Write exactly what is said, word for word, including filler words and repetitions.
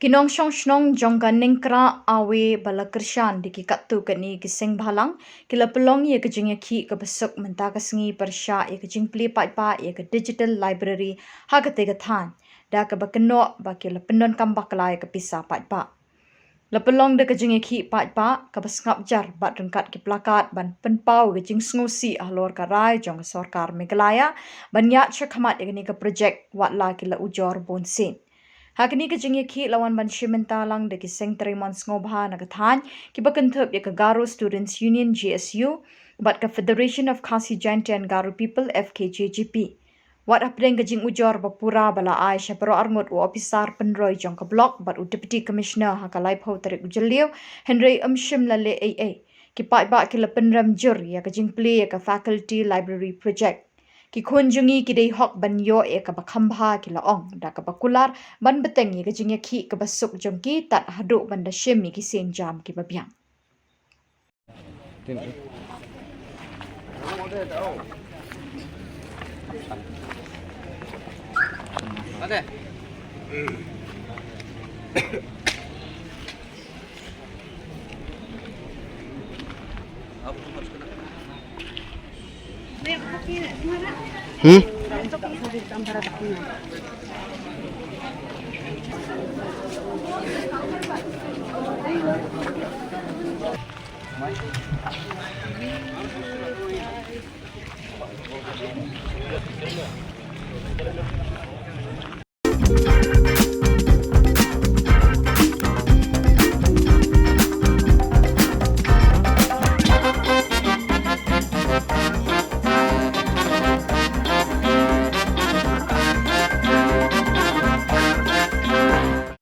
Ki nongshong shnong jong ka Nengkrah Awe ba la kyrshan da ki katto katne ki seng bhalang ki la pynlong ïa ka jingïakhih kaba suk mynta ka sngi pyrshah ïa ka jingplie paidbah ïa ka digital library ha katei ka thaiñ, da kaba kynnoh ba ki la pyndonkam bakla ïa ka pisa paidbah. La pynlong da ka jingïakhih paidbah kaba sngap jar bad ryngkat ki plakat ban pynpaw ïa ka jingsngewsih halor ka rai jong ka sorkar Meghalaya ban ïaid shakhmat ïa kane ka projek, wat la ki la ujor bun sien. Ha kane ka jingïakhih la wan ban shim bynta lang da ki seng trei mon sngewbha na ka thaiñ, kiba kynthup ïa ka Garo Students Union, G S U, bad ka Federation of Khasi Jaintia and Garo People, F K J G P. Wat hapdeng ka jingujor ba pura ba la ai sha baroh arngut u ophisar pynroi jong ka block bad u Deputy Commissioner ha ka laiphew tarik u Jylliew, hynrei ym shym la leh ei ei. Ki paidbah ki la pynrem jur ïa ka jingplie ïa ka Faculty Library Project. Ki khun jong ngi ki dei hok ban ïoh ïa kaba kham bha, ki la ong, da kaba kular ban bteng ïa ka jingïakhih kaba suk jong ki tad haduh ban da shim ïa ki sienjam kiba biang. Hmm?